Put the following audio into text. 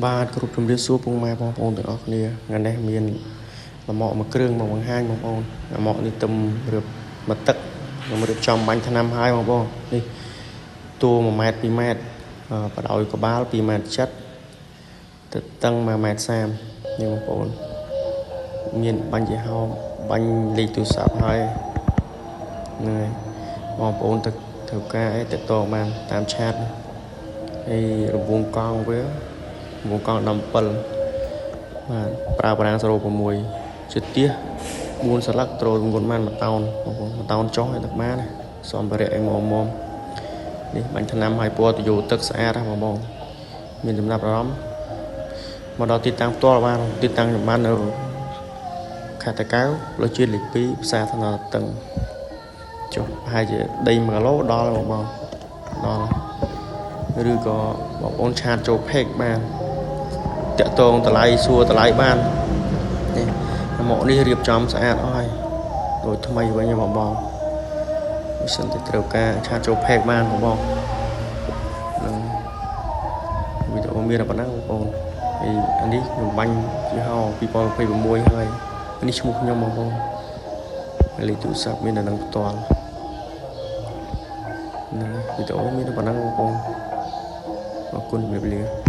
បាទគ្រប់ជំរាបសួរពុកម៉ែបងប្អូនទាំងអស់គ្នាថ្ងៃនេះមានលម៉កមួយគ្រឿងមកបង្ហាញបងប្អូនលម៉កនេះទឹមរៀបមកទឹកខ្ញុំរៀបចំបាញ់ថ្នាំហើយបងប្អូននេះតួ1ម៉ែត្រ2ម៉ែត្របដោយក្បាល2ម៉ែត្រ7ទៅតឹង1ម៉ែត្រ30នេះបងប្អូនមានបាញ់ជាហោបាញ់លេខទូរស័ព្ទហើយហ្នឹងហើយបងប្អូនទៅត្រូវការអីតតងបានតាមឆាតហើយរង្វង់កង់វារង្វង់កង់17បាទប្រើប្រាំង06ជាទៀស4ស្លឹកត្រូទម្ងន់បាន1តោនបងប្អូន1តោនចុះឲ្យទឹកបានណាសម្ភារៈឲ្យមុំមុំនេះបាញ់ថ្នាំឲ្យពណ៌ទៅយោទឹកស្អាតណាបងបងមានចំណាប់អារម្មណ៍មកដល់ទីតាំងផ្ទាល់បានទីតាំងខ្ញុំបាននៅខេត្តតាកែវផ្លូវជាតិលេខ2ផ្សារថ្នល់តឹងចុះប្រហែលជាដី1គីឡូដល់បងបងដល់ឬក៏បងប្អូនឆាតចូល page បានតាក់ទងតម្លៃសួរតម្លៃបាននេះមកនេះរៀបចំស្អាតអស់ហើយដូចថ្មីវិញបងបងបើសិនតែត្រូវការឆាតចូល page បានបងបងនឹងវីដេអូមានតែប៉ុណ្ណឹងបងប្អូនហើយអានេះខ្ញុំបាញ់យីហោ2026ហើយនេះឈ្មោះខ្ញុំបងប្អូនហើយលេខទូរស័ព្ទមាននៅនឹងផ្ទាល់ហ្នឹងវីដេអូមានតែប៉ុណ្ណឹងបងប្អូនអរគុណជំរាបលា។